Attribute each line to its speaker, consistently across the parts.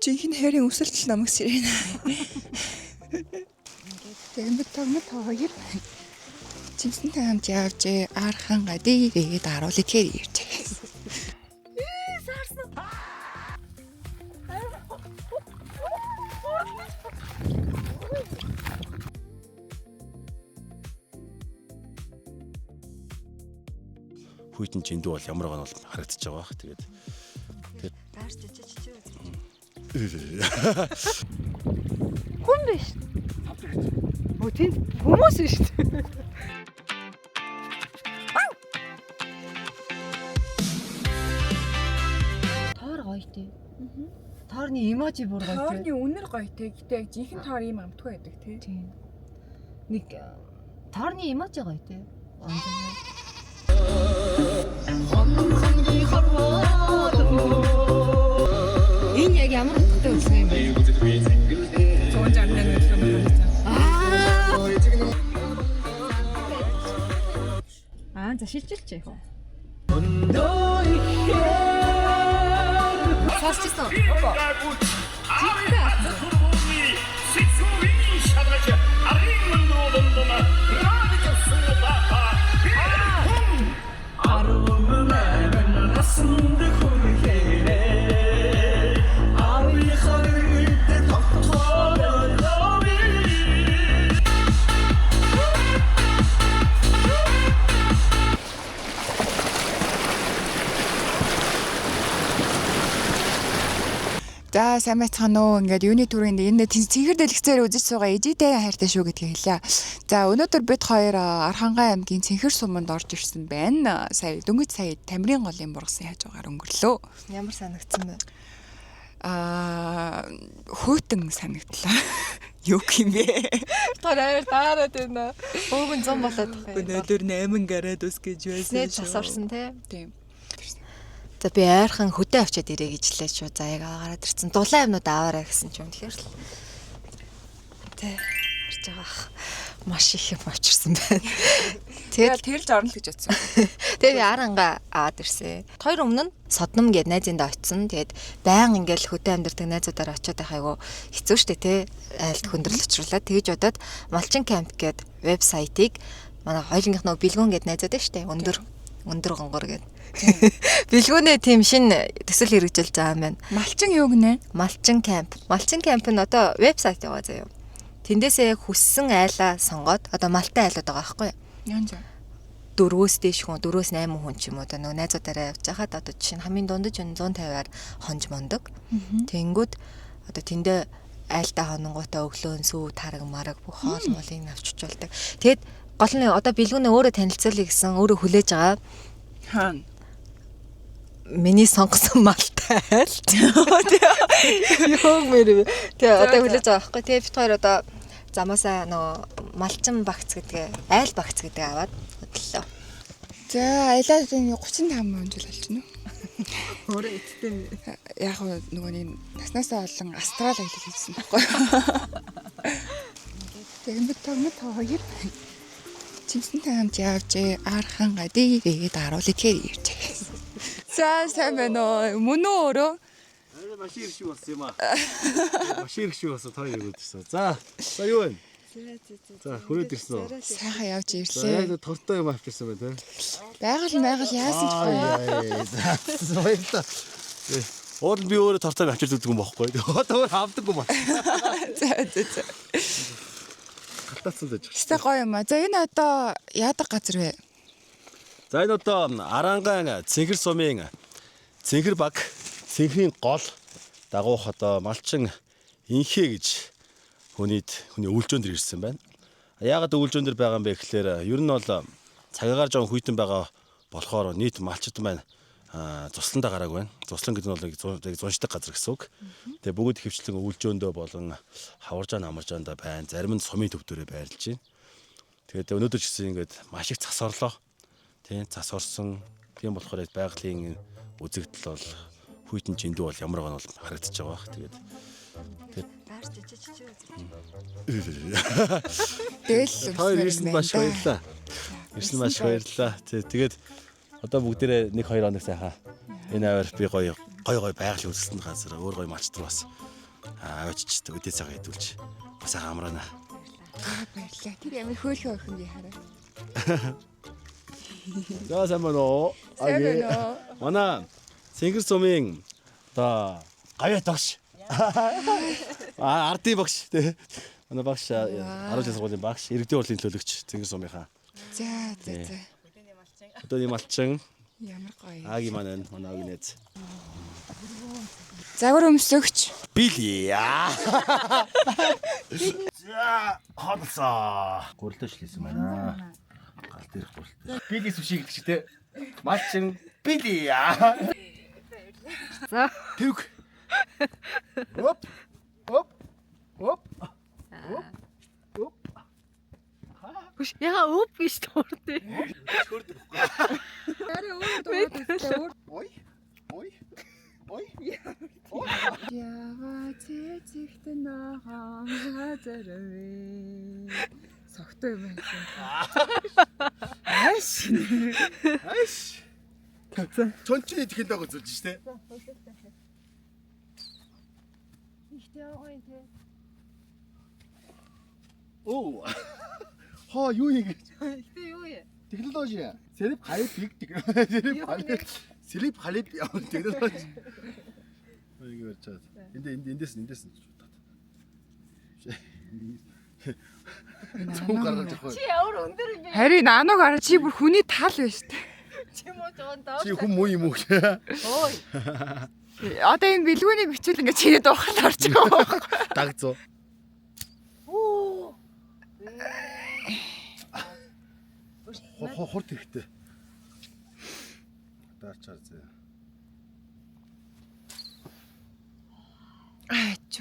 Speaker 1: Жинхэнэ хайрын өсөлтөл намайг сэрэнэ. Тэгмэд тогмод хоёр Чимсэнтэй хамт явж архан гадигээд аруулыг хэр ирж.
Speaker 2: Хүйтэн жиндүү бол ямар гон бол харагдаж байгаа бах. Тэгээд
Speaker 3: Хүн биш. Өө тийм хүмүүс биш.
Speaker 4: Тоор гоё тий. Тоорны эможи бүр гоё тий.
Speaker 5: Тоорны үнэр гоё те. Гэтэ яг жинхэнэ тоор ийм амтгүй байдаг те.
Speaker 4: Тийм. Нэг тоорны эможи гоё тий. Энэ яг ямар утгатай үлсэн юм бэ?
Speaker 5: 168 өдрөө харагдсан.
Speaker 4: Аа за шилжилч яах вэ? Сонсчихсон.
Speaker 1: За сайн байцгаана уу. Ингээд юуны түрүүнд энэ цэнхэр дэлгэцээр үзэж суугаа ээжийдээ хайртай шүү гэдгийг хэлье. За өнөөдөр бид хоёр Архангай аймгийн Цэнхэр суманд орж ирсэн байна. Сая дөнгөж сая Тамирын голын бургасан хажуугаар өнгөрлөө.
Speaker 4: Ямар санагдсан бэ?
Speaker 1: Аа хөтөн санагдлаа. Юу юм бэ?
Speaker 4: Тоор аяар даарад байна. Өвгөн зам болоод байгаа юм.
Speaker 1: Өнөөдөр 8 градус гэж байсан
Speaker 4: Нэ цас орсон тий.
Speaker 1: Тийм.
Speaker 4: За би ойрхон хөдөө авчиад ирээ гэж лээ шүү. За яг гараад ирсэн. Дулаан юмнууд аваарай гэсэн ч юм. Тэгэхээр л тий харж байгаа ах. Маш их юм авчирсан байна. Тэгээд
Speaker 5: Тэгэл тэрэлж орно л гэж бодсон.
Speaker 4: тэгээ би аранга аваад ирсэн. Хоёр өмнө нь содном гээд найзындаа очисон. Тэгээд баян ингээл хөдөө амьдардаг найзуудаараа очиод байх айгу хэцүү шттэ тий. Айлд хүндрэл учруулаад тэгж бодоод Малчин камп гээд вебсайтыг манай хоёулынх нөө бэлгүүн гээд найзууд байна штэ. Өндөр өндөр гонгор гээд. Бэлгүүнээ тийм шин төсөл хэрэгжүүлж байгаа юм байна.
Speaker 1: Малчин юу гинэ?
Speaker 4: Малчин камп. Малчин камп нь одоо вебсайт яваа заяа. Тэндээсээ яг хүссэн айлаа сонгоод одоо малтай айлууд байгаа байхгүй юу?
Speaker 1: Ян зөө.
Speaker 4: 4-өөс дээш хүн, 4-өөс 8 хүн ч юм уу одоо нөгөө найзуудаараа явж байхад одоо жишээ нь хамгийн дундаж нь 150-аар хонж мондог. Тэнгүүд одоо тэндээ айлдаа хононгуудаа өглөөн сүү тараг мараг бүх хоол молыг авчиж болдог. Тэгэд гол нь одоо бэлгүүнээ өөрөө танилцуулъя гэсэн өөрөө хүлээж байгаа
Speaker 1: Хаана?
Speaker 4: миний сонгосон малтай айл. Юу мэр вэ? Тэгээ одоо хүлээж байгаа байхгүй. Тэгээ бид хоёр одоо замаасаа нөгөө малчин багц гэдгээ айл багц гэдгээ аваад хөдлөө.
Speaker 1: За аялаа 35 он жил болж байна уу?
Speaker 4: Өөрөө эцтэй.
Speaker 1: Яг уу нөгөө нэг наснаасаа олон астрал аялал хийсэн байхгүй юу? Тэгмэд тогмод хоёр Чимсэнтэй хамт явж архан гадигээд аруулыг хэр ирж. За сайн байна уу? Мөн үү өөрөө?
Speaker 2: Маш их шиг болсон юм аа. Маш их шиг болсон тоо ирээд ирсэн. За за юу вэ? За хүрээд ирсэн үү?
Speaker 1: Сайхан явж
Speaker 2: За яг
Speaker 1: ирлээ.
Speaker 2: тортой юм авчирсан байна те.
Speaker 1: Байгаль байгаль яасан ч гоё.
Speaker 2: Аа за баярлалаа. Уул би өөрөө тортой авчирч өгдөг юм бохгүй. Одоо өөр авдаггүй юм байна.
Speaker 1: За за за.
Speaker 2: Галтаацсан л байж.
Speaker 1: Тэстэй гоё юм а. За энэ одоо яадаг газар вэ?
Speaker 2: За энэ одоо Арангаан Цэнхэр сумын Цэнхэр баг Цэнхрийн гол дагуух одоо малчин инхээ гэж хүнийд хүний өвлжөөн дээр ирсэн байна. Яагаад өвлжөөн дээр байгаа юм бэ гэхлээр ер нь бол цагаагаар жоон хүйтэн байгаа болохоор нийт малчид маань цусландаа гарааг байна. Цуслан гэдэг нь бол яг зуншдаг газар гэсэн үг. Тэгээ бүгд хөвчлэн өвлжөөндөө болон хаваржаан амаржаандаа байна. Зарим нь сумын төв дээрээ байрлаж байна. Тэгээд өнөөдөр ч гэсэн ингээд маш их цас орлоо. Тийм цас орсон. Тийм болохоор яг байгалийн үзэгдэл бол хүйтэн жиндүү бол ямар гон бол харагдаж байгаа бах. Тэгээд
Speaker 1: Тэгэл
Speaker 2: хоёр ирсэнд маш баярлалаа. Ирсэнд маш баярлалаа. Тэгээд одоо бүгдээрээ 1 2 хоног сайхан энэ аваар би гоё Гой гой байгалийн үзэлтэнд газар өөр гой малчд руу бас аваачиж өдөө цагаа хэдүүлж бас сайхан амраана.
Speaker 1: Баярлалаа. Тэр ямар хөөрхөн охин би хараа.
Speaker 2: За сайн байна уу?
Speaker 1: Сайн байна уу?
Speaker 2: Манай Цэнгэр сумын одоо гавьяат багш. Ардын багш тий. Манай багш 10 жилийн сургуулийн багш, иргэдийн хурлын төлөөлөгч Цэнгэр сумынхаа.
Speaker 1: За за за.
Speaker 2: Өдөөний малчин
Speaker 1: Ямар гоё.
Speaker 2: Аги маань байна. Манай аги найз.
Speaker 1: Загвар өмсөгч.
Speaker 2: Били. За хоолсоо. Гурилтай шилсэн байна. Гал дээрх гурилтай. Били сүши гэдэг чи те. Малчин били.
Speaker 3: За.
Speaker 2: Тэвг. Оп. Оп. Оп. Оп. Оп.
Speaker 3: Хүш яга өп гэж дуурдээ.
Speaker 1: Арай өөр дураад үзлээ. Өөр.
Speaker 2: Ой. Ой. Ой.
Speaker 1: Ява цэцэгт ногоон газар вэ. Согтуу юм байна. Айш.
Speaker 2: Айш. Чончны технологи үзүүлж штэ.
Speaker 3: Ихтэй байгаа юм те.
Speaker 2: Оо. Хоо юу юм гэж.
Speaker 3: Ихтэй юу юм?
Speaker 2: Технологи. Сэлэп халип биг тэг. Сэлэп халип. Сэлэп халип яа технологи. Ингэ барьж чад. Энд энд эндээс эндээс нь шуудаад. Цөм гаргаж авах.
Speaker 3: Чи ямар өндөр юм бэ?
Speaker 1: Харин ануг араа чи бүр хүний тал байж тээ.
Speaker 3: Чи муу жоон доо.
Speaker 2: Чи хүн муу юм уу?
Speaker 3: Ой.
Speaker 1: Одоо энэ бэлгүүнийг бичвэл ингээ чиний дуухал орж байгаа байхгүй.
Speaker 2: Даг зөө.
Speaker 3: Оо.
Speaker 2: Хурд хэрэгтэй. Даарчаар зэ.
Speaker 1: Аач.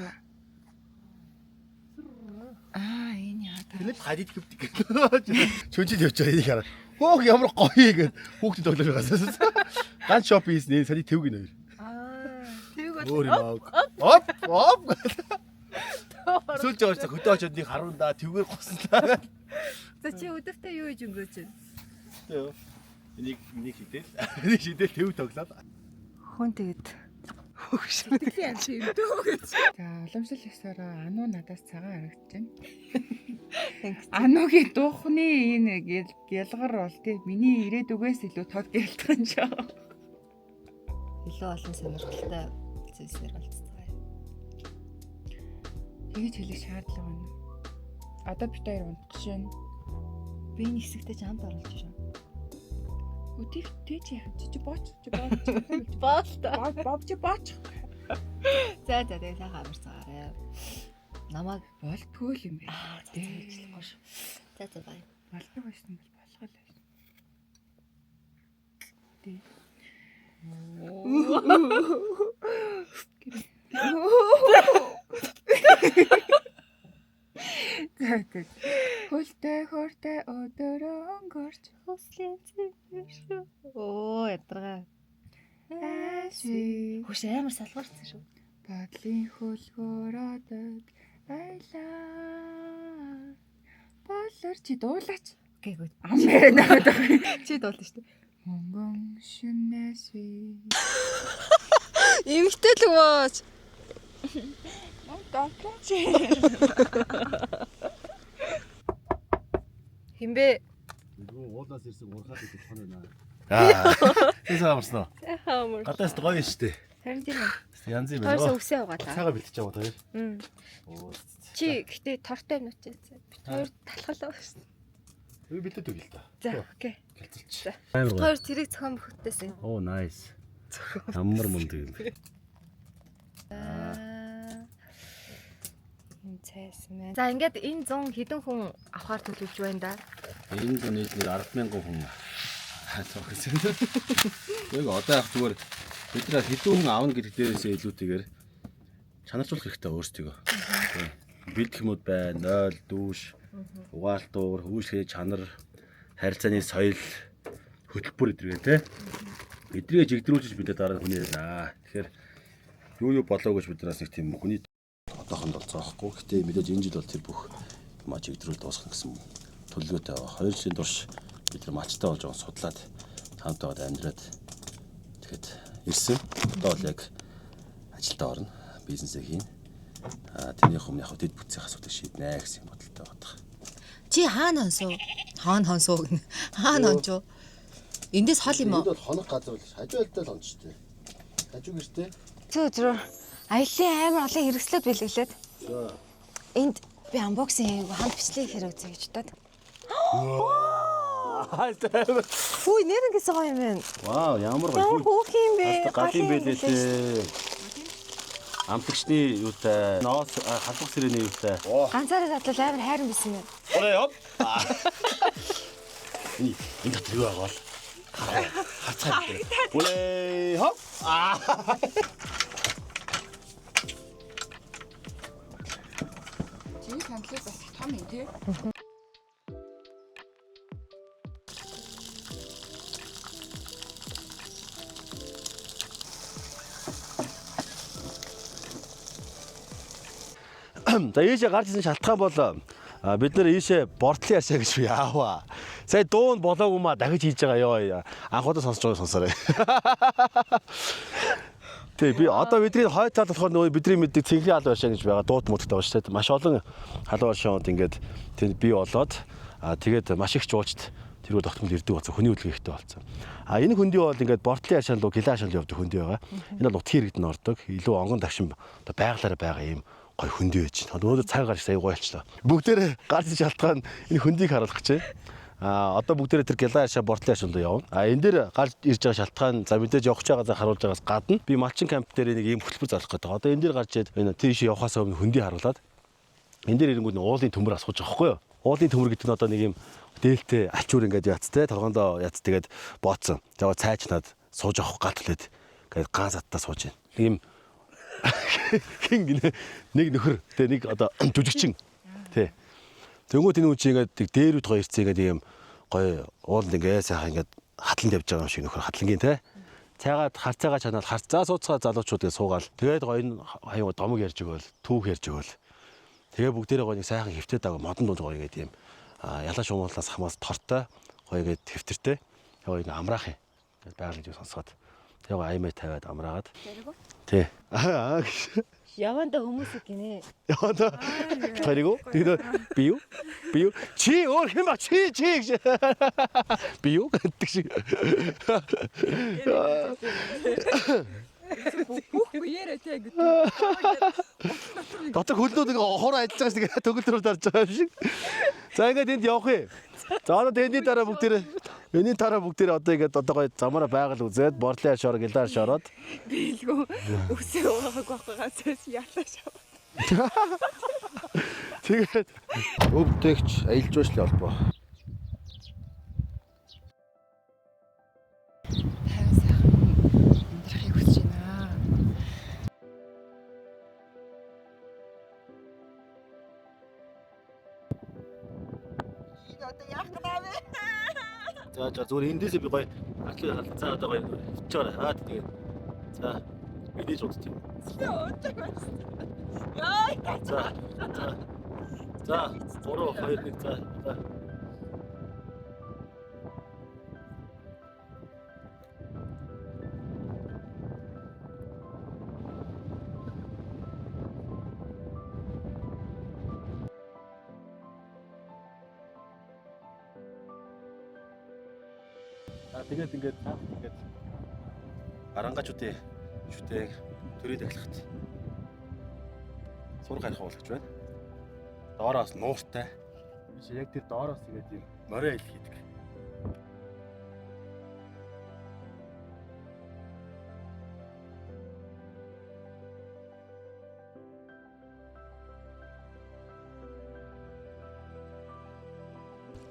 Speaker 1: Аа энэ яа.
Speaker 2: Сэлэп халип гэвдэг. Чөнчил явж байгаа энийг хараа. Хөөх ямар гоё гэд хүүхдүүд тоглож байгаас. Ганц шоп хийсэн сая тэвг нэ хоёр.
Speaker 3: Аа. Тэг бол
Speaker 2: Өөр юм аа. Оп оп. Сүүлж байгаа ч хөдөө очоод нэг харуун да тэвгээр госон та.
Speaker 3: За чи өдөртөө юу хийж өнгөрөөж байна?
Speaker 2: Тэ. Энийг энийг хідэл. Энийг шидэл тэв тоглоод.
Speaker 3: Хүн тэгэд хөгшмөд.
Speaker 1: Сэтгэлийн амт юм дөө гэж. За уламжлал ёсоор ануу надаас цагаан харагдаж байна. Ануугийн дуухны энэ гялгар бол тий миний ирээдүгээс илүү тод гялтах юм жаа.
Speaker 4: Илүү олон сонирхолтой зүйлсээр болцсон.
Speaker 1: Тэгэж хэлэх шаардлага байна. Одоо бид хоёр унтах шин.
Speaker 4: Би энэ хэсэгтээ чамд оруулж шин.
Speaker 1: Үгүй тий чи яах чи бооч чи бооч
Speaker 3: Боол та.
Speaker 1: бооч чи бооч.
Speaker 4: За за тэгээ сайхан амарцгаарай. Намайг
Speaker 1: Болтгүй л юм байна.
Speaker 4: аа за ажиллахгүй шүү. За за бай.
Speaker 1: Болдог байсан бол болох л байсан. Тий. За за. Хөлтэй хөртэй өдөр өнгөрч
Speaker 3: Хүслийн цэвэр шүү. Оо ядаргаа.
Speaker 1: айши
Speaker 3: Хүш амар салгарсан шүү.
Speaker 1: бодлын хөлгөөр одод айлаа. Болор чи дуулаач.
Speaker 4: Гээгүй.
Speaker 1: Ам байна.
Speaker 3: Чи дуулна шүү.
Speaker 1: Мөнгөн шүнээс ви.
Speaker 4: Эмэгтэй л өгөөч.
Speaker 1: Доотлооч.
Speaker 3: Хинбэ?
Speaker 2: Нөгөө уулаас ирсэн урхаад идэх хон байна. Аа. Тэс амарсан уу?
Speaker 3: Сайхан амар.
Speaker 2: Гадаас гоё шүү дээ.
Speaker 3: Харин тийм үү.
Speaker 2: Янз юм байна.
Speaker 3: Тойрсон үсээ угаалаа.
Speaker 2: Цагаа бэлтэж байгаа хоёр.
Speaker 3: Мм.
Speaker 2: Оо.
Speaker 3: Чи гэтээ тортой юм уу чи? Би хоёр талхалаа шүү.
Speaker 2: Би бэлдээд өгье л та.
Speaker 3: За окей.
Speaker 2: Гэлцэлч.
Speaker 3: За.
Speaker 2: Амар гоё.
Speaker 4: Хоёр тэрэг зохион бүхтэйсэн.
Speaker 2: Оо, nice. Ямар мундаг юм бэ?
Speaker 4: Юм цайсан байна. За ингээд энэ 100 хэдэн хүн авахар төлөвлөж байна да.
Speaker 2: Энэ зун нийтлэг 10,000 хүн цогцсон. Яг одоо яг зүгээр бид нар хэдэн хүн авна гэдэг дээрээсээ илүүтэйгээр чанаржуулах хэрэгтэй өөрсдийгөө. Тий. Бэлдэх юмуд байна, 0, дүүш, угаалтуур, хөвшлэгээ чанар, харилцааны соёл, хөтөлбөр эдрэгээ тий. Эдрийг жигдрүүлж бид нар дараа нь хүний ярьнаа. Тэгэхээр юу юу болоо гэж бид нараас нэг тийм хүний одоохонд бол зоохгүй. Гэтэ мэдээж энэ жил бол тэр бүх юм чигдрүүл дуусгах гэсэн төлөвлөгөөтэй байгаа. 2 жилийн турш бид нар малчтай болж байгаа судлаад хамт байгаад амьдраад тэгэхэд Ирсэн. Одоо бол яг ажилдаа орно. Бизнесээ хийнэ. Аа тэрнийх өмнө яг дэд бүтцийн асуудыг шийднэ гэсэн бодолтой байгаа.
Speaker 4: Чи хаана хонсоо? Хаана хонсоо гэнэ. Хаана хончоо? Эндээс хол юм уу?
Speaker 2: Энд бол хонох газар бол хажуу айлдаа л хончтой. Хажуу гэртээ.
Speaker 4: Зөө зөө. Аялын амар олон хэрэгслүүд бэлгэлээд.
Speaker 2: За.
Speaker 4: Энд би unboxing хийгээгүй хамт бичлэг хэрэг үзье гэж бодоод. Хүй нэр ингэсэн гоё юм байна.
Speaker 2: Вау, ямар гоё.
Speaker 4: Ямар хөөрхөн юм бэ?
Speaker 2: Галын бэлээ лээ. Амтлагчны юутай, ноос халбаг сэрэний юутай.
Speaker 4: Ганцаараа задлал амар хайран байсан юм.
Speaker 2: Орой оп. Энэ энэ дотор юу байгаа бол? Харцгаа. Үлээ хоп.
Speaker 1: Чи сандлыг бас их том юм тий.
Speaker 2: За ийшээ гарч ирсэн шалтгаан бол бид нэр ийшээ бортлын яшаа гэж яаваа. Сая дуун болоогүй маа дахиж хийж байгаа ёо. Анх удаа сонсож байгааг сонсоорой. Тий би одоо бидний хойд тал болохоор нөгөө бидний мэддэг цэнхрийн халуун оршин гэж байгаа дуут муудтай байгаа шүү дээ. Маш олон халуун оршинд ингээд тэнд бий болоод тэгээд маш их жуулчд тэрүү тогтмол ирдэг болсон. Хүний хөдөлгөөн ихтэй болсон. А энэ хөндий бол ингээд бортлын ашаан руу, гилаа ашаан руу явдаг хөндий байгаа. Энэ бол нутгийн иргэд нь ордог. Илүү онгон давшин одоо байглаараа байгаа ийм гой хөндий байж байна. Өнөөдөр цаг гарч аяг гоё болчлоо. Бүгдээрээ гарч шалтгаан энэ хөндийг харуулах гэж байна. А одоо бүгдээрээ тэр гялаа ашаа бортлын ашаан руу явна. А энэ дээр гарч ирж байгаа шалтгаан за мэдээж явах гэж байгаа заа харуулж байгаас гадна би малчин камп дээр нэг ийм хөтөлбөр зарлах гэдэг. Одоо энэ дээр гарч ирээд энэ тийш явхаас өмнө хөндий харуулад энэ дээр ирэнгүүт уулын төмөр асгууж байгаа байхгүй юу? Уулын төмөр гэдэг нь одоо нэг юм дээлтэй альчуур ингээд яцтай толгоондоо яц тэгээд бооцсон. За цайчнаад сууж авах гал түлээд ингээд гаан заттаа сууж байна. Нэг юм хин гинэ нэг нөхөр тэ нэг одоо жүжигчин тэ. Тэнгүүт энэ үн чи ингээд дээрүүд гоё ирцээ ингээд юм гоё ууланд ингээд сайхан ингээд хатлан тавьж байгаа юм шиг нөхөр хатлангийн тэ. Цайгаад харцаагаа чанаал харцаа сууцгаа залуучууд ингээд суугаал. Тэгээд гоё энэ хаяа домог ярьж өгөөл, түүх ярьж өгөөл. Тэгээ бүгдээрээ гоё нэг сайхан хэвтээд байгаа модон дунд гоё ингээд юм ялаа шумуулаас хамаас тортой гоё ингээд хэвтэртэй. Тэгээ гоё ингээд амраах юм. Ингээд байгалийн зүйл сонсоход. Тэгээ гоё аймаа тавиад амраагаад. Тий. Аа гэж.
Speaker 4: Яванда хүмүүс гинэ.
Speaker 2: Яванда тариг уу? Тэгээд би юу? Би юу? Чи өөр хэн ба чи чи гэж. Би юу гэдэг шиг.
Speaker 5: Бүх үеэрээ тий гэдэг.
Speaker 2: Дотор хөлнүүд ингээ хор ажиллаж байгаа шиг төгөлдрөөр дарж байгаа юм шиг. За ингээд энд явах юм. За одоо энэний дараа бүгдээрээ энэний дараа бүгдээрээ одоо ингээд одоо гоё замаараа байгаль үзээд бордлын ашоор гэлээр шороод
Speaker 5: Биелгүү өсөө угаагүй байхгүй ганцаас ялаа шав.
Speaker 2: тэгээд өвдөгч аялал жуулчлалын холбоо.
Speaker 1: Тайван сайхан амьдрахыг хүсэж байна.
Speaker 2: За за зүгээр эндээсээ би гоё атлын хаалт за одоо гоё чаарай. Аа тэгээд за мэдээж удаж юм. За за за 3 2 1 за за. За тэгээд ингээд та ингээд арангаачуудын шүтээн төрийн дахилгат сураг харих уулгаж байна. Доороос нууртай. Биш яг тэр доороос ингээд юм морин аялал хийдэг.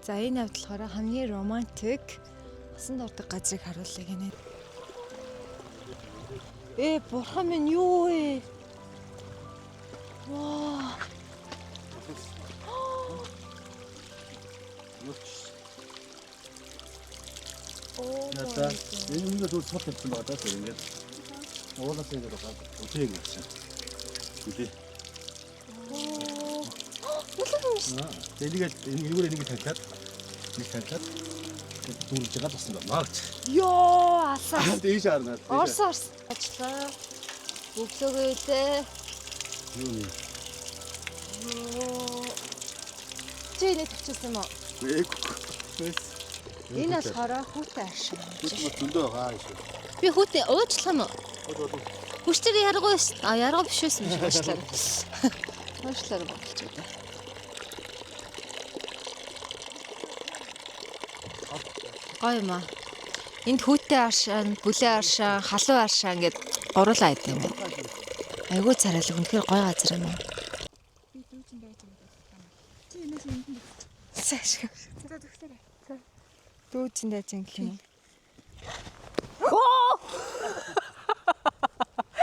Speaker 4: За энэ авд болохоор хамгийн романтик хасанд ордог газрыг харуулъя гинэ. Э бурхан минь юу вэ? Ваа.
Speaker 2: За энэ өмнө зүгээр цол тавьсан байгаа даа ингээд уулаас ингээд үлээ ингэ болсон. Үлээ. Тэгээ энийг энийг энийг тавьлаад нэг тавьлаад дүүрж байгаа л болсон байна гэж.
Speaker 4: Йоо, Алсан.
Speaker 2: Дээш харна.
Speaker 4: Орсон орсон. Ажлаа. Өглөөгөө илээ.
Speaker 2: Юу нэ?
Speaker 4: Чи энийг тавьчихсан юм уу?
Speaker 2: Ээг.
Speaker 4: Энэ болохоор хүүтэй аршин.
Speaker 2: Бид зөндөө байгаа шүү.
Speaker 4: Би хүүтэй уучлах юм уу? Хүчээр яргуу байсан. А яргуу биш байсан юм шиг уучлаарай. Уучлаарай монголчуудаа. Гоё юм аа. Энд хүүтэй аршаан, бүлээ аршаан, халуун аршаан гэд гурлаа айд юм байна. Айгуу царайлаг үнэхээр гоё газар юм аа.
Speaker 1: Би дүүжин байж юм. Чи энэс энд нь.
Speaker 4: Цааш.
Speaker 1: За төгсөөрэй.
Speaker 4: Дүүжин дайжин гэх юм.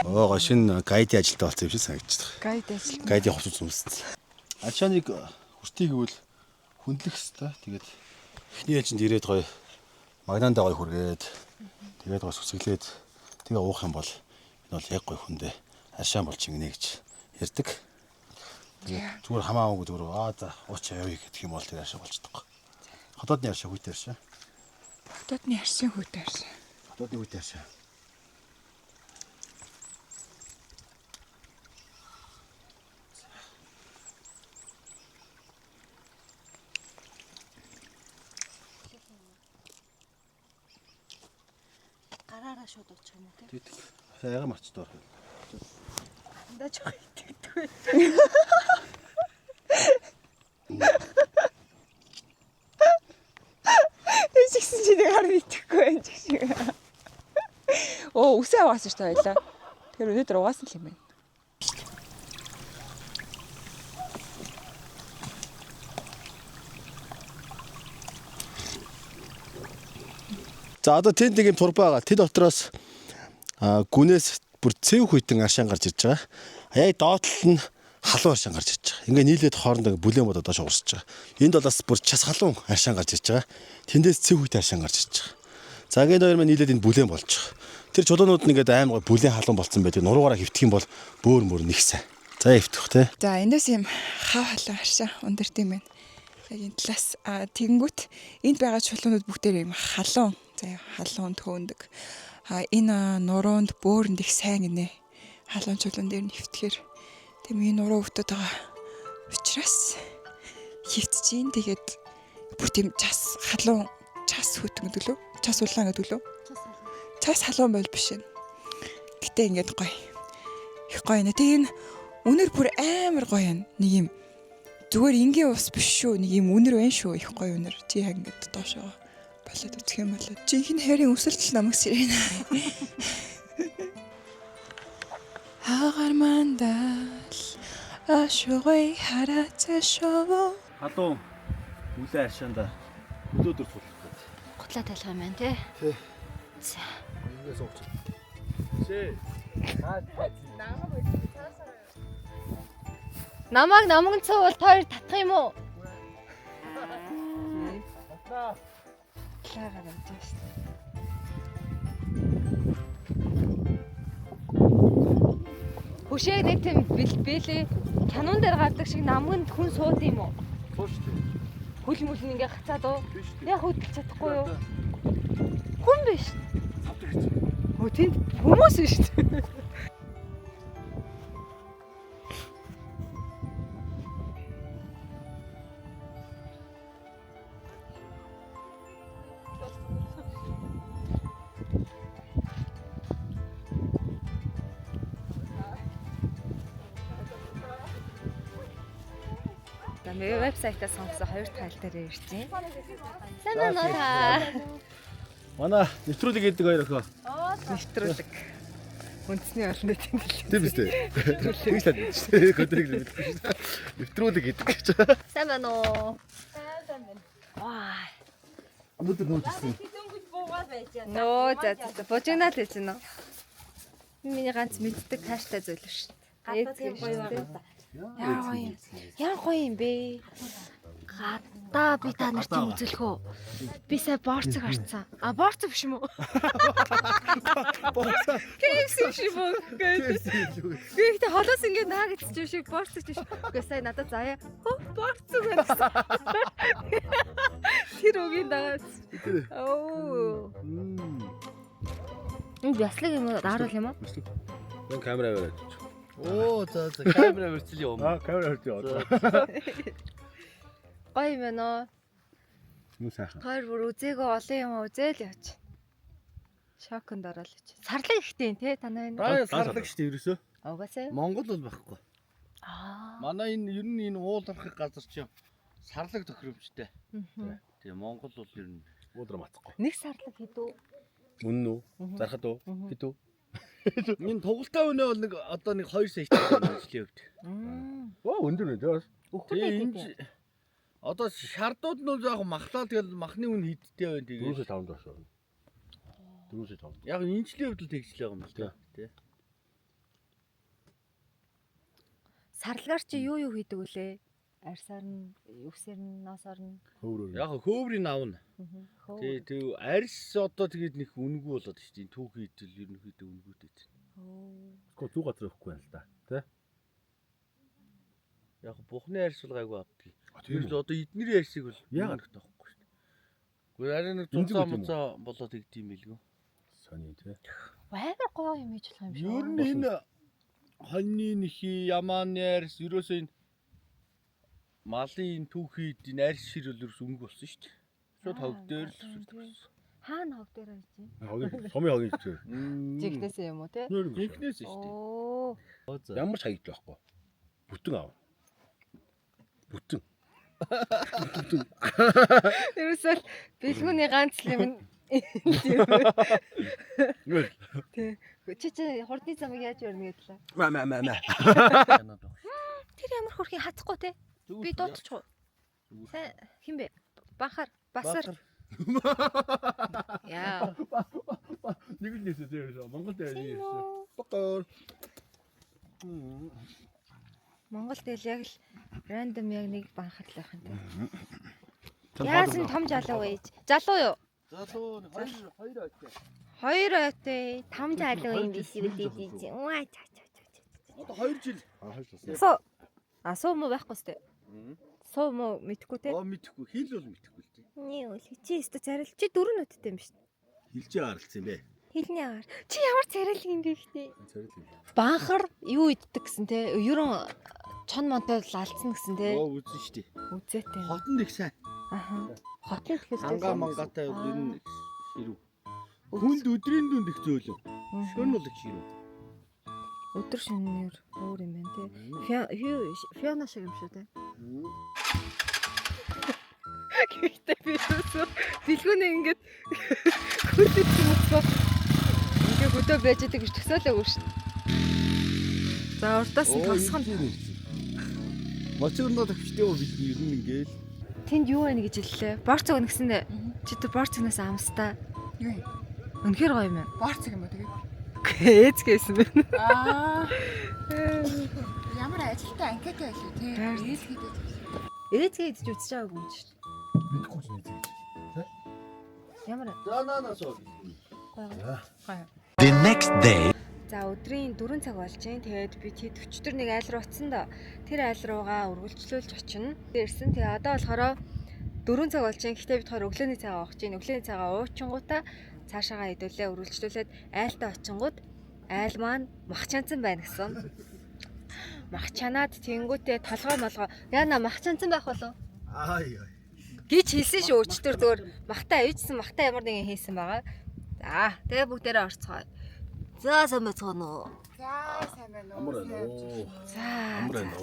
Speaker 2: Оо шинэ гайдын ажилтаа болсон юм шиг санагдчих.
Speaker 1: Гайд ажил.
Speaker 2: Гайдын хувцас өмссөн. Ачааныг хүртий гэвэл хүндлэх хэвээр. Тэгээд эхний ээлжинд ирээд гоё магнандаа гоё хүргээд тэгээд гоё сүсгэлээд тэгээ уух юм бол энэ бол яг гоё хүндээ аршаан болж ингэнэ гэж ярьдаг. Тэгээд зүгээр хамаагүй зүгээр аа за уучаа явъя гэх юм бол тэр аршаа болчихдог. Хотоодны аршаа хүйтээ аршаа.
Speaker 1: Хотоодны аршин хүүтэй аршин.
Speaker 2: Хотоодны хүйтээ аршаа.
Speaker 4: Гараараа шууд уучих юм уу те?
Speaker 2: Тэгдэг. Яга марчдаа.
Speaker 4: Дандаа жоох итгэдэг.
Speaker 1: Тэгсэн чи нэг харин итгэхгүй байх шиг. Оо үсээ аваасан шүү дээ хоёлаа. Тэгэхээр өнөөдөр угаасан л юм байна.
Speaker 2: За одоо тэнд нэг юм турбаа байгаа. Тэд дотроос гүнээс бүр цэв хүйтэн аршаан гарч ирж байгаа. Яг доод тал нь халуун аршаан гарч ирж байгаа. Ингээ нийлээд хоорондоо бүлээн бодоо доош урсж байгаа. Энд бол бас бүр час халуун аршаан гарч ирж байгаа. Тэндээс цэв хүйтэн аршаан гарч ирж байгаа. За ингээд хоёр маань нийлээд энэ бүлээн болж байгаа. Тэр чулуунууд нь ингээд амар гой бүлээн халуун болцсон байдаг. Нуруугаараа хөвтөх юм бол бөөр мөр нэг сайн. За хөвтөх те.
Speaker 1: За эндээс юм хав халуун аршаа өндөрт юм байна. Яг энэ талаас тэгэнгүүт энд байгаа чулуунууд бүгдээр юм халуун. За халуун төөндөг. А энэ нуруунд бөөрөнд их сайн гинэ. Халуун чулуун дээр нь хөвтгөр. Тийм энэ нуруу өвдөд байгаа учраас хөвтж ийн тэгээд бүр тийм час халуун час хөтөн гэдэг лөө. Час улаан гэдэг лөө. Час халуун бол биш ээ. Гэтэ ингээд гоё. Их гоё нэ. Тэгээ энэ үнэр бүр амар гоё юм. Нэг юм зүгээр энгийн ус биш шүү. Нэг юм үнэр байна шүү. Их гоё үнэр. Чи яг ингээд доошоо болоод үзэх юм болоо. Жинхэнэ хайрын өсөлтөл намайг сэрэнэ. Хагаар мандал ашугай харацашоо.
Speaker 2: Халуун бүлээн аршаанда хөлөөдөр суулгах гэдэг.
Speaker 4: Гутлаа талах юм байна те.
Speaker 2: Тий.
Speaker 4: За.
Speaker 2: Ингээд сууч. Шээ.
Speaker 4: Намайг намган цуувал та хоёр татах юм уу?
Speaker 1: Лагаар авч байсан.
Speaker 4: Хөшөө нэг тийм бэлбэлээ канон дээр гардаг шиг намганд хүн сууд юм уу?
Speaker 2: Сууч тий.
Speaker 4: Хөл мөл нь ингээ гацаад уу?
Speaker 2: Биш тий.
Speaker 4: Яг хөдөлж чадахгүй юу? Хүн биш.
Speaker 2: Цавдаг гэж.
Speaker 4: Хөө тэнд хүмүүс биш. За би вебсайтаас сонгосон хоёр тайл дээр ирж байна. Сайн уу та?
Speaker 2: Манай нэвтрүүлэг гэдэг хоёр охин.
Speaker 4: Нэвтрүүлэг. Үндэсний олон нийтийн дэлхий.
Speaker 2: Тийм биз дээ. Тэгж л мэдчих шүү дээ. Көдрийг л мэдчих шүү дээ. Нэвтрүүлэг гэдэг гэж.
Speaker 4: Сайн байна уу? Сайн байна. Ваа.
Speaker 2: Өнөөдөр нүүж ирсэн.
Speaker 4: Нөө за за бужигнал хийж гинэ. Миний ганц мэддэг тааштай зүйл шүү дээ. Гадаа тийм гоё байна. Яа гоё юм. Яа гоё юм бэ? Гадаа би та нарт юм үзүүлэх үү? Би сая борцог харцсан. А борцог биш юм уу? KFC биш юм уу? Би ихтэй холоос ингээд наагц юм шиг борцог биш. Үгүй сая надад заяа. Хөө борцог байна гэсэн. Тэр үгийн дагаад. Оо. Энэ бяцлаг юм уу? Даруул юм уу?
Speaker 2: Мен камера аваад.
Speaker 6: Оо за за камера барьцал юм.
Speaker 2: Аа, камера аваад яваа.
Speaker 4: Гоё юм байна уу?
Speaker 2: Юу сайхан.
Speaker 4: Хоёр бүр үзээгөө олон юм үзээл явч. Шоконд ороод явч. Сарлаг ихтэй те танай энэ.
Speaker 6: Даа сарлаг шүү дээ ерөөсөө.
Speaker 4: Угаасаа.
Speaker 6: Монгол бол байхгүй.
Speaker 4: Аа.
Speaker 6: Манай энэ ер нь энэ уулархаг газар чинь сарлаг тохиромжтой. Тэгээ Монгол бол ер нь
Speaker 2: Уудраа мацхгүй.
Speaker 4: Нэг сарлаг хэдүү?
Speaker 2: Үнэн үү? Зархад уу? Хэд үү?
Speaker 6: энэ тугалтай өнөө бол нэг одоо нэг 2 сая ихтэй ажлын хувьд.
Speaker 2: Оо, өндөр нэ. Тэгээс.
Speaker 6: Тэгээ энэ одоо шардууд нь бол яг махлаа тэгэл махны үн хидтэй байна тэгээ.
Speaker 2: 4.5 доош. 4.5.
Speaker 6: Яг энэ жилийн хувьд л тэгжлээ байгаа юм л да. Тэ.
Speaker 4: Сарлагаар чи юу юу хийдэг вүлээ? Арьсаар нь, үсээр нь, ноосоор нь.
Speaker 2: Хөврөөр.
Speaker 6: Яг хөөврийн авна.
Speaker 4: Хөө.
Speaker 6: Тэгээ тэг арьс одоо тэгээд нэг үнэгүй болоод шүү дээ. Түүх хийдэл ерөнхийдөө үнэгүйтэй.
Speaker 2: Гэхдээ зүг газар өгөхгүй юм л да. Тэ?
Speaker 6: Яг бухны арьс бол гайгүй авдаг.
Speaker 2: Тийм
Speaker 6: Тэр л одоо эднэрийн арьсыг бол
Speaker 2: Яагаад?
Speaker 6: яагаад тоохгүй шүү дээ. Гэхдээ арай нэг
Speaker 2: Эмзэг
Speaker 6: цуцаа
Speaker 2: үт юм уу?
Speaker 6: муцаа болоод игдэм билгүү.
Speaker 2: Сони тэ.
Speaker 4: Амар гоё юм хийж болох юм шиг.
Speaker 6: Ер нь энэ хоньны нэхи, ямааны арьс ерөөсөө энэ малын энэ түүхийд энэ арьс шир бол ерөөс өнгө болсон шүү дээ. Шууд хог дээр л
Speaker 4: Тийм, тийм.
Speaker 6: өсөрдөг.
Speaker 4: Хаана хог дээр байж юм?
Speaker 2: Хогийн сумын хогийн чир.
Speaker 4: Жигнэсээ юм уу те?
Speaker 6: Инхнээс шүү дээ.
Speaker 4: Оо.
Speaker 2: Ямар ч хаягдл байхгүй. Бүтэн аав. Бүтэн.
Speaker 4: Ерөөсөө л бэлгүүний ганц л юм.
Speaker 2: Юу вэ?
Speaker 4: Тэ. Чи чи хурдны замыг яаж өрнө гэдлээ.
Speaker 2: Мә мә мә мә.
Speaker 4: Тэр ямар хөрхийн хатахгүй те? Би дуудчих уу? Сайн хин бэ? Бахар, басар. Яа.
Speaker 2: Нэг л нэсээ зээрсэн. Монгол дээр нээсэн. Бокор.
Speaker 4: Монгол дээр яг л рандом яг нэг банхар л байх юм те. Яасан том жалуу ээж? Залуу юу?
Speaker 6: Залуу хоёр хоёр ойтой.
Speaker 4: Хоёр ойтой том залуу юм биш үү дээ. Үа ча ча ча ча.
Speaker 6: Одоо 2 жил.
Speaker 2: Аа хоёр тусна.
Speaker 4: Суу. А суу мó байхгүй сте. Суу мó мэдхгүй те.
Speaker 6: Оо мэдхгүй. Хил бол мэдхгүй л дээ.
Speaker 4: Нэг үл чи өстө царил чи дөрөв нүдтэй юм биш.
Speaker 2: Хилжээ гаралцсан юм бэ.
Speaker 4: Хилний агаар. Чи ямар царил юм бэ ихтэй?
Speaker 2: Царил юм.
Speaker 4: Банхар юу иддэг гэсэн те. Ерөн чон монтой лалцсан гэсэн те.
Speaker 6: Оо үзэн шүү дээ.
Speaker 4: Үзээтэй.
Speaker 6: Хотонд их сайн.
Speaker 4: Аха. Хотын тэгэхээр
Speaker 6: Ханга мангатай бол ер нь ширүү. Хүнд өдрийн дүнд их зөөлөн. Шөнө бол их ширүү.
Speaker 4: Өдөр шөнөөр өөр юм байна те. Фиона шиг юм шүү те. Гэхдээ би юусоо бэлгүүнээ ингээд хөдөж юм уу? Ингээ хөдөө байж байгаа гэж төсөөлөөгүй шүү. За урдаас нь тосхон.
Speaker 6: Моцорноо төвчтэй үү бид ер нь ингээл.
Speaker 4: Тэнд юу байна гэж хэллээ. Борц өгнө гэсэн нэ. Чи тэр борц өгнөөс амстаа.
Speaker 1: Юу юм?
Speaker 4: Үнэхээр гоё юм байна.
Speaker 1: Борц юм уу тэгээ?
Speaker 4: Ээз гэсэн байна.
Speaker 1: Аа. Ямар ажилтай анкета байлээ тий. Ээлгээд
Speaker 4: Ээзгээ идэж үзэж байгаагүй юм чи.
Speaker 2: Мэдхгүй ч нэзээ.
Speaker 4: Ямар
Speaker 6: За наа наа суу.
Speaker 4: гоё гоё.
Speaker 7: The next day.
Speaker 4: За өдрийн 4 цаг болж байна. Тэгээд би тэд өчтөр нэг айл руу очсон доо. Тэр айл руугаа үргэлжлүүлж очино. Ирсэн. Тэгээ одоо болохоор 4 цаг болж байна. Гэхдээ бид хоёр өглөөний цагаа уух чинь. Өглөөний цагаа уучингуудаа цаашаагаа хэдүүлээ үргэлжлүүлээд айлтаа очингууд айл маань мах чанцсан байна гэсэн. Мах чанаад тэнгүүтээ толгой молгоо. Яна мах чанцсан байх болов?
Speaker 6: Аа яа.
Speaker 4: Гэж хэлсэн шүү өчтөр зүгээр махтаа авижсан махтаа ямар нэгэн хийсэн байгаа. За тэгээ бүгдээрээ орцгоё. За сайн байцгаана уу?
Speaker 1: За сайн байна уу?
Speaker 2: Амар байна уу?
Speaker 4: За.
Speaker 2: Амар байна